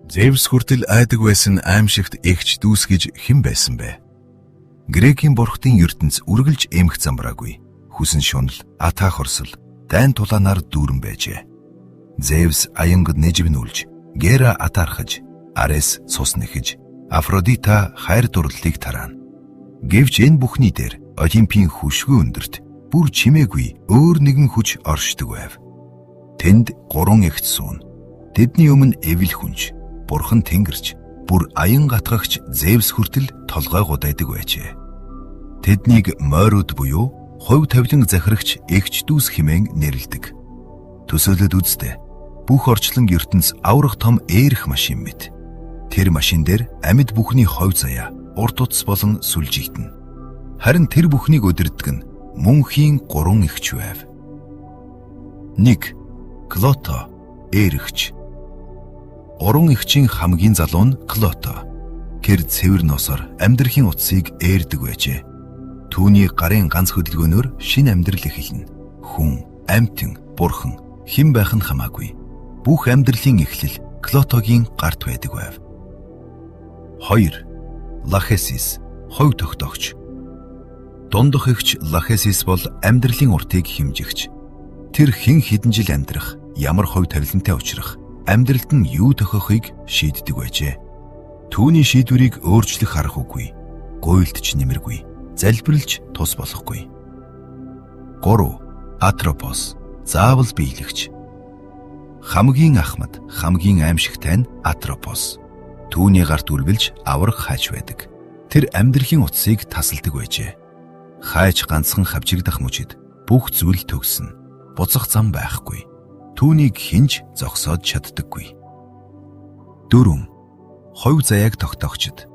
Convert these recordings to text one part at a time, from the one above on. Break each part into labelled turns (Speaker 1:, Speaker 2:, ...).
Speaker 1: Зевс хүртэл айдаг байсан аимшигт эгч дүүс гэж хэн байсан бэ? Грекийн бурхдын ертөнц үргэлж эмх замбраагүй. Хүсэн шунал, атаа хорсол, дайн тулаанаар дүүрэн байжээ. Зевс аянгад нэживнүүлж, Гера атаархаж, Арес цус нэхэж, Афродита хайр дурлалыг тараана. Гэвч энэ бүхний дээр Олимпийн хөшгөө өндөрт бүр чимээгүй өөр нэгэн хүч оршдог байв. Тэнд гурван эгч сууна. Тэдний өмнө эвэл хүнч, бурхан тэнгэрч, бүр аян гатгагч Зевс хүртэл толгой гудайдаг байжээ. Тэднийг мойрууд буюу хувь тавилан захирагч эгч дүүс хэмээн нэрлэдэг. Төсөөлөд үздэй. Бүх орчлон ертөнц аврах том ээрх машин мэт. Тэр машин дээр амьд бүхний хов заяа, урт утас болон сүлжигдэнэ. Харин тэр бүхнийг удирддаг нь мөнхийн гурван эгч байв. 1. Клото, ээрэгч. Гурван эгчийн хамгийн залуу нь Клото. Тэр цэвэр носоор амьдрахын утсыг ээрдэг байжээ. Түүний гарын ганц хөдөлгөөнөөр шинэ амьдрал эхэлнэ. Хүн, амьтан, бурхан хэн байх нь хамаагүй. Бүх амьдралын эхлэл Клотогийн гарт байдаг байв. 2. Лахесис, хувь тогтоогч. Дундах эгч Лахесис бол амьдралын уртыг хэмжигч. Тэр хэн хэдэн жил амьдрах, ямар хувь тавилантай учрах, амьдралд нь юу тохиохыг шийддэг байжээ. Түүний шийдвэрийг өөрчлөх арга үгүй, гуйлдч нэмэргүй, залбиралж тус болохгүй. 3. Атропос, заавал биелэгч. Хамгийн ахмад, хамгийн аимшигтай нь Атропос. Түүний гарт үргэлж авраг хайч байдаг. Тэр амьдралын утсыг тасалдаг байжээ. Хайч ганцхан хавчигдах мөчид бүх зүйл төгснө. Буцах зам байхгүй. Түүнийг хэн ч зогсоож чаддаггүй. 4. Хувь заяаг тогтоогчид.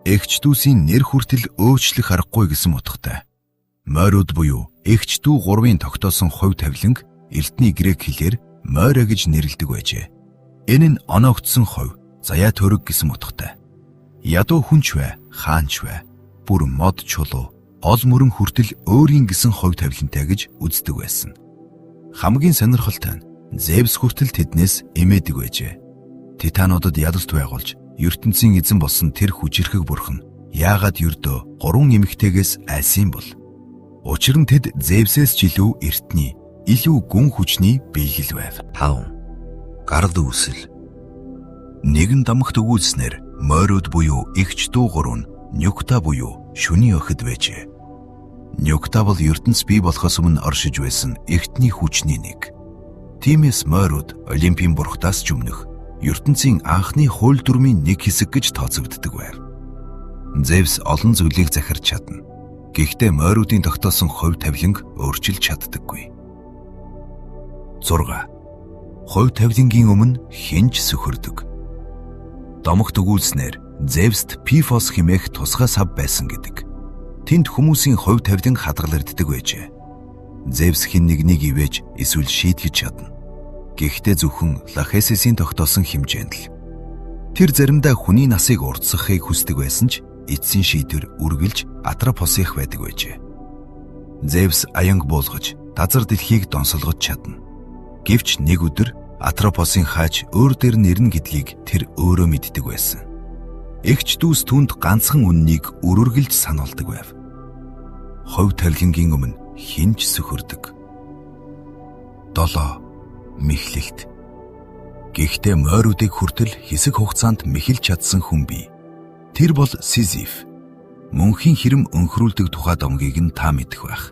Speaker 1: Эгч дүүсийн нэр хүртэл өөрчлөх аргагүй гэсэн утгатай. Мойрууд буюу эгч дүү гурвын тогтоосон хувь тавиланг эртний грек хэлээр мойро гэж нэрлэдэг байжээ. Энэ нь оноогдсон хувь, заяа төрөг гэсэн утгатай. Ядуу хүн ч бай, хаан ч бай, бүр мод чулуу, ол мөрөн хүртэл өөрийн гэсэн хувь тавилантай гэж үздэг байсан. Хамгийн сонирхолтой нь Зевс хүртэл тэднээс эмээдэг байжээ. Титануудад ялалт байгуулж ертөнцийн эзэн болсон тэр хүчирхэг бурхан яагаад ердөө гурван эмэгтэйгээс айсан бол? Учир нь тэд Зевсээс ч илүү эртний, илүү гүн хүчний биелэл байв.
Speaker 2: 5. Гарал үүсэл. Нэгэн домогт өгүүлснээр мойрууд буюу эгч дүү гурав нь Нюкта буюу шөнийн охид байжээ. Нюкта бол ертөнц бий болохоос өмнө оршиж байсан эртний хүчний нэг. Тиймээс мойрууд Олимпийн бурхадаас ч өмнөх ертөнцийн анхны хууль дүрмийн нэг хэсэг гэж тооцогддог байв. Зевс олон зүйлийг захирч чадна. Гэхдээ мойруудын тогтоосон хувь тавиланг өөрчилж чаддаггүй. 6. Хувь тавилангийн өмнө хэн ч сөхөрдөг.
Speaker 1: Домогт өгүүлснээр Зевст Пифос хэмээх тусгай сав байсан гэдэг. Тэнд хүмүүсийн хувь тавилан хадгалагддаг байжээ. Зевс хэн нэгнийг ивээж эсвэл шийтгэж чадна. Гэхдээ зөвхөн Лахесисийн тогтоосон хэмжээнд л. Тэр заримдаа хүний насыг уртсахыг хүсдэг байсан ч эцсийн шийдвэр үргэлж Атропосынх байдаг байжээ. Зевс аянг буулгаж газар дэлхийг донсолгож чадна. Гэвч нэг өдөр Атропосын хайч өөр дээр нь ирнэ гэдгийг тэр өөрөө мэддэг байсан. Эгч дүүс түүнд ганцхан үнэнийг үргэлж сануулдаг байв. Хувь тавилангийн өмнө хэн ч сөхөрдөг. 7. Мэхлэлт. Гэхдээ мойруудыг хүртэл хэсэг хугацаанд мэхэлж чадсан хүн бий. Тэр бол Сизиф. Мөнхийн хэрэм өнхрүүлдэг тухай домгийг нь та мэдэх байх.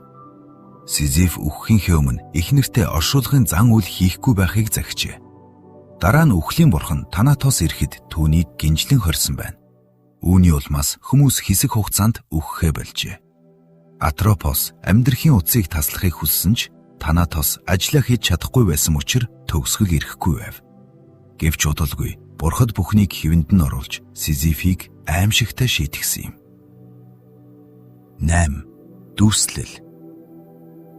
Speaker 1: Сизиф үхэхийнхээ өмнө эхнэртээ оршуулгын зан үйл хийхгүй байхыг захижээ. Дараа нь үхлийн бурхан Танатос ирэхэд түүнийг гинжлэн хорьсон байна. Үүний улмаас хүмүүс хэсэг хугацаанд үхэхээ больжээ. Атропос амьдрахын утсыг таслахыг хүссэн ч Танатос ажлаа хийж чадахгүй байсан учир төгсгөл ирэхгүй байв. Гэвч удалгүй бурхад бүхнийг хэвэнд нь оруулж Сизифийг аимшигтай шийтгсэн юм. 8. Дүрслэл.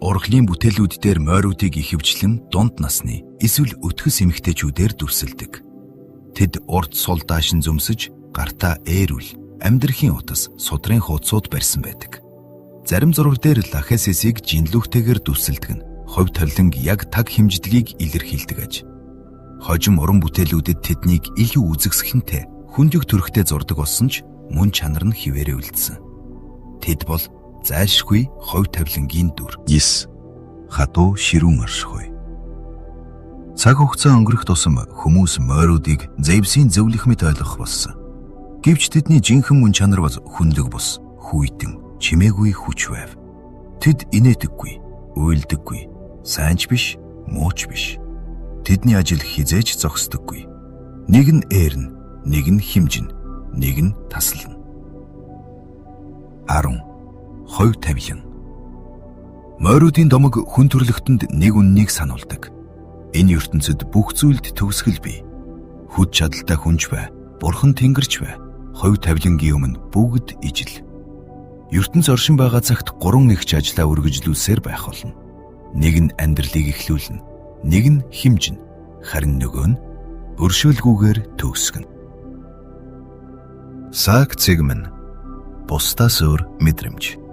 Speaker 1: Урлагийн бүтээлүүд дээр мойруудыг ихэвчлэн дунд насны эсвэл өтгөс эмэгтэйчүүдээр дүрсэлдэг. Тэд урд сул даашин зөмсөж, гартаа ээрүүл, амьдрахын утас, судрын хуудсууд барьсан байдаг. Зарим зураг дээр Лахесисийг жинлүүхтэйгээр дүрсэлдэг нь хувь тавиланг яг таг хэмждгийг илэрхийлдэг аж.
Speaker 2: Хожим уран бүтээлүүдэд тэднийг илүү үзэсгэлэнтэй, хүндэг төрхтэй зурдаг болсон ч мөн чанар нь хിവэрэ үлдсэн. Тэд бол зайлшгүй хувь тавилангийн дүр.
Speaker 1: 9. Хатуу ширүүн оршихуй. Цаг хугацаа өнгөрөх тусам хүмүүс мойруудыг Зевсийн зөвлөх мэт ойлгох болсон. Гэвч тэдний жинхэнэ мөн чанар бол хүнлэг бус, хүйтэн, чимээгүй хүч байв. Тэд инээдэггүй, уйлдаггүй, сайн ч биш, муу ч биш. Тэдний ажил хэзээ ч зогсдоггүй. Нэг нь ээрнэ, нэг нь хэмжинэ, нэг нь таслана. 10. Хувь тавилан. Мойруудын домог хүн төрөлхтөнд нэг үнэнийг сануулдаг. Энэ ертөнцид бүх зүйлд төгсгөл бий. Хүч чадалтай хүн ч бай, бурхан тэнгэр ч бай. Хувь тавилангийн өмнө бүгд ижил. ертөнц оршин байгаа цагт гурван эгч ажлаа үргэлжлүүлсээр байх болно. Нэг нь амьдралыг эхлүүлнэ, нэг нь хэмжинэ, харин нөгөө нь өршөөлгүйгээр төгсгөнө. Сак Цэгмэн. Бусдаас өөр мэдрэмж.